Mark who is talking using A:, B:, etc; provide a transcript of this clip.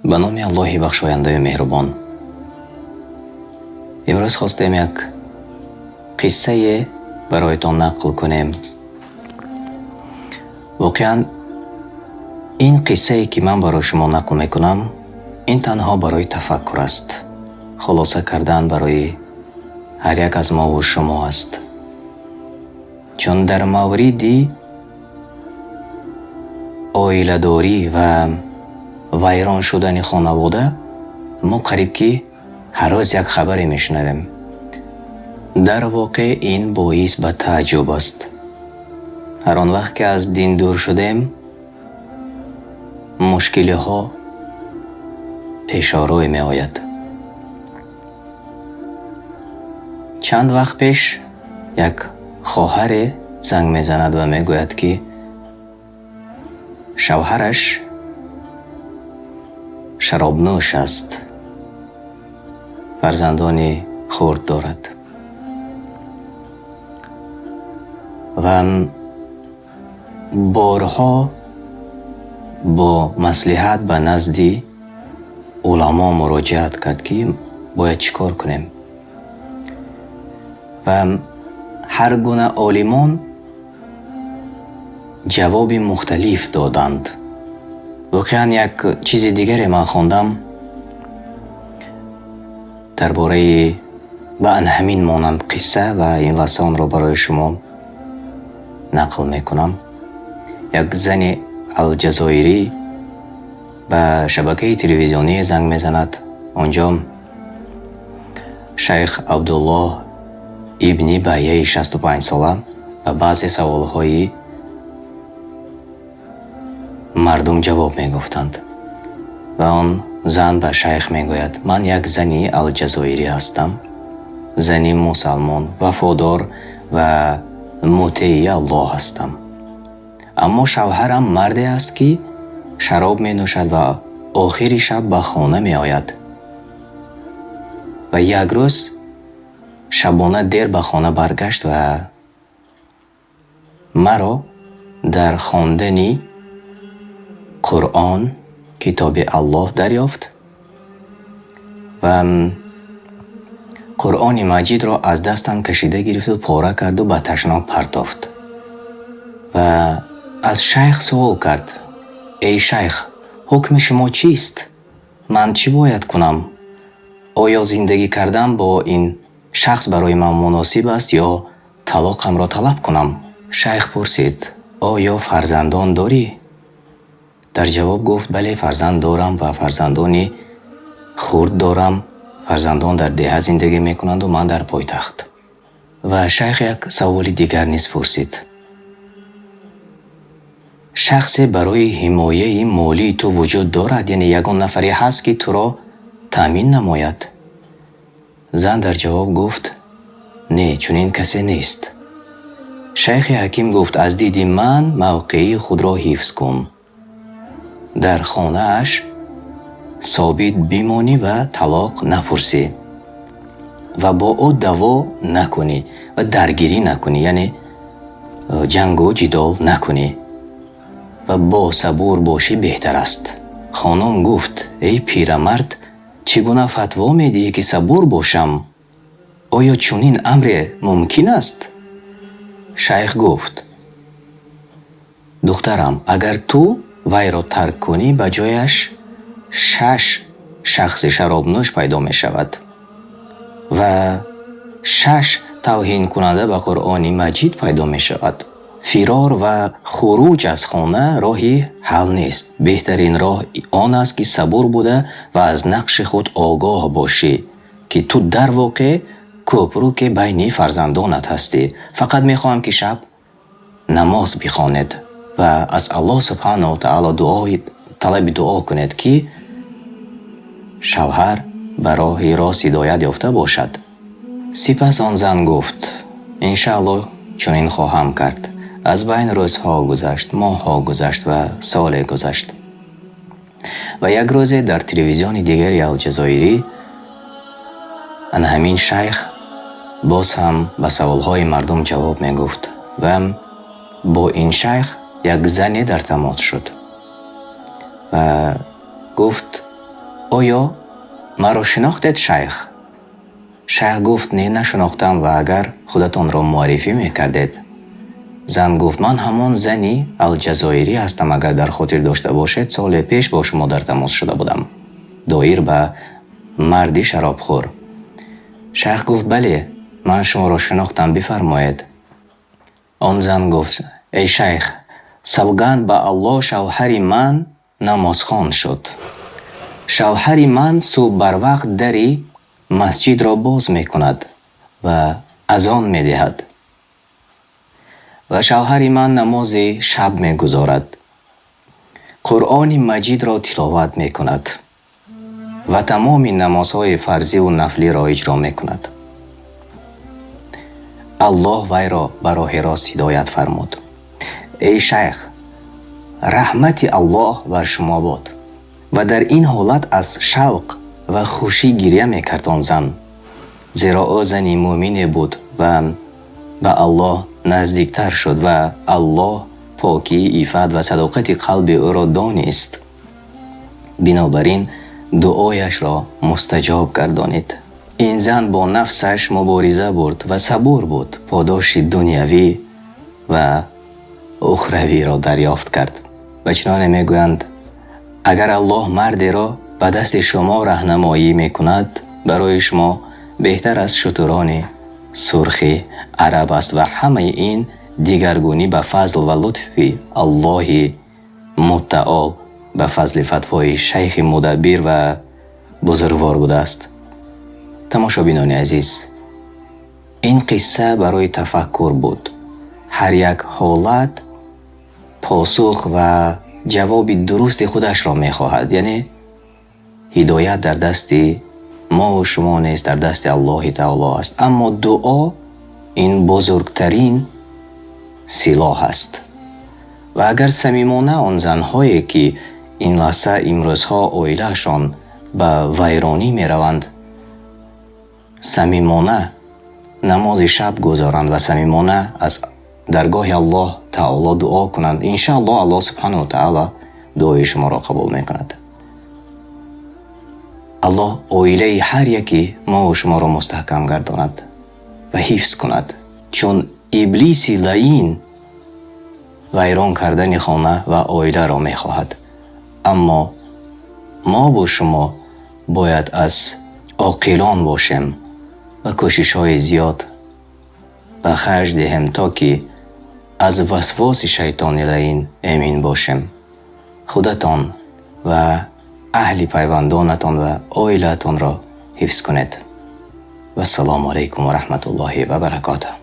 A: Ба номи Аллоҳи бахшояндаю меҳрубон. Имрӯз хостем як қиссае бароятон нақл кунем. Воқеан, ин қиссае, ки ман барои шумо нақл мекунам, ин танҳо барои тафаккур аст. Хулоса кардан барои ҳар як аз мову шумо аст. Чун дар мавриди оиладорӣ ва вайрон шудани хонавода мо қариб ки ҳар рӯз як хабаре мешунавем. Дар воқеъ ин боис ба тааҷҷуб аст. Ҳар он вақт ки аз дин дур шудем, мушкилиҳо пешорӯй меояд. Чанд вақт пеш як хоҳаре занг мезанад ва мегӯяд, ки шавҳараш шаробнӯш аст, фарзандони хурд дорад ва борҳо бо маслиҳат ба назди уламо муроҷиат кард, ки бояд чӣ кор кунем. Ва ҳар гуна олимон ҷавоби мухталиф доданд. Воқеан, як чизи дигаре ман хондам дар бораи ба ан ҳамин монанд қисса ва ин лаҳза онро барои шумо нақл мекунам. Як зани алҷазоирӣ ба шабакаи телевизионие занг мезанад. Онҷо шайх Абдуллоҳ ибни Байяи 65-сола ба баъзе саволҳои мардум ҷавоб мегуфтанд. Ва он зан ба шайх мегӯяд: ман як зани алҷазоирӣ ҳастам, зани мусалмон, вафодор ва мутеи Аллоҳ ҳастам. Аммо шавҳарам марде аст, ки шароб менӯшад ва охири шаб ба хона меояд. Ва як рӯз шабона дер ба хона баргашт ва маро дар хондани Қуръон, китоби Аллоҳ, дарёфт ва Қуръони Маҷидро аз дастам кашида гирифту пора карду ба ташноб партофт. Ва аз шайх суол кард: эй шайх, ҳукми шумо чист? Ман чӣ бояд кунам? Оё зиндагӣ кардан бо ин шахс барои ман муносиб аст ё талоқамро талаб кунам? Шайх пурсид: оё фарзандон дорӣ? Дар ҷавоб гуфт: бале, фарзанд дорам ва фарзандони хурд дорам. Фарзандон дар деҳа зиндагӣ мекунанду ман дар пойтахт. Ва шайх як саволи дигар низ пурсид: шахсе барои ҳимояи молии ту вуҷуд дорад, яъне ягон нафаре ҳаст, ки туро таъмин намояд? Зан дар ҷавоб гуфт: не, чунин касе нест. Шайхи ҳаким гуфт: аз диди ман мавқеи худро ҳифз кун, дар хонааш собит бимонӣ ва талоқ напурсӣ ва бо ӯ даъво накунӣ ва даргирӣ накунӣ, яъне ҷангу ҷидол накунӣ ва бо сабур бошӣ беҳтар аст. Хонум гуфт: эй пирамард, чӣ гуна фатво медиҳӣ, ки сабур бошам? Оё чунин амре мумкин аст? Шайх гуфт: духтарам, агар ту вайро тарк кунӣ, ба ҷояш 6 шахси шаробнӯш пайдо мешавад ва 6 тавҳинкунанда ба Қуръони Маҷид пайдо мешавад. Фирор ва хуруҷ аз хона роҳи ҳал нест. Беҳтарин роҳ он аст, ки сабур буда ва аз нақши худ огоҳ бошӣ, ки ту дар воқеъ кӯпруке байни фарзандонат ҳастӣ. Фақат мехоҳам, ки шаб намоз бихонед ва аз Аллоҳ субҳанаҳу ва таъоло талаби дуо кунед, ки шавҳар ба роҳи рост ҳидоят ёфта бошад. Сипас он зан гуфт: иншааллоҳ чунин хоҳам кард. Аз байн рӯзҳо гузашт, моҳҳо гузашт ва соле гузашт. Ва як рӯзе дар телевизиони дигари Алҷазоирӣ ана ҳамин шайх боз ҳам ба саволҳои мардум ҷавоб мегуфт ва бо ин шайх як зане дар тамос шуд ва гуфт: Оё маро шинохтед, шайх? Шайх гуфт: Не, нашинохтам ва агар худатонро муаррифӣ мекардед. Зан гуфт: Ман ҳамон зани Алҷазоирӣ ҳастам, агар дар хотир дошта бошед, соле пеш бо шумо дар тамос шуда будам. Доир ба марди шаробхӯр. Шайх гуфт: Бале, ман шуморо шинохтам, бифармоед. Он зан гуфт: Эй шайх, савганд ба Аллоҳ, шавҳари ман намозхон шуд. Шавҳари ман субҳ барвақт дари масҷидро боз мекунад ва азон медиҳад. Ва шавҳари ман намози шаб мегузорад. Қуръони маҷидро тиловат мекунад ва тамоми намозҳои фарзӣ ва нафлиро иҷро мекунад. Аллоҳ вайро ба роҳи рост ҳидоят фармуд. Эй шайх, раҳмати Аллоҳ бар шумо бод. Ва дар ин ҳолат аз шавқ ва хушӣ гиря мекард он зан, зеро ӯ зани мӯмине буд ва ба Аллоҳ наздиктар шуд ва Аллоҳ покӣ, иффат ва садоқати қалби ӯро донист. Бинобар ин дуояшро мустаҷоб гардонид. Ин зан бо нафсаш мубориза бурд ва сабур буд, подоши дунявӣ ва ухравиро дарёфт кард. Ва чуноне мегӯянд, агар Аллоҳ мардеро ба дасти шумо раҳнамоӣ мекунад, барои шумо беҳтар аз шутурони сурхи араб аст ва ҳамаи ин дигаргунӣ ба фазл ва лутфи Аллоҳи муттаол, ба фазли фатвои шайхи мудаббир ва бузургвор будааст. Тамошобинони азиз, ин қисса барои тафаккур буд. Ҳар як ҳолат посух ва ҷавоби дурусти худашро мехоҳад, яъне ҳидоят дар дасти мо ва шумо нест, дар дасти Аллоҳи таоло аст. Аммо дуо ин бузургтарин силоҳ аст. Ва агар самимона он занҳое ки ин лаҳза имрӯзҳо оилаашон ба вайронӣ мераванд, самимона намози шаб гузоранд ва самимона аз даргоҳи Аллоҳ таоло дуо кунанд, иншааллоҳ Аллоҳ субҳанаҳу ва таъоло дуои шуморо қабул мекунад. Аллоҳ оилаи ҳар яки мо ва шуморо мустаҳкам гардонад ва ҳифз кунад, чун иблиси лаин вайрон кардани хона ва оиларо мехоҳад. Аммо мо бо шумо бояд аз оқилон бошем ва кӯшишҳои зиёд ба харҷ диҳем, то ки аз васвоси шайтони лаин эмин бошем. Худатон ва аҳли пайвандонатон ва оилаатонро ҳифз кунед. Вассалому алайкум ва раҳматуллоҳи ва баракотуҳ.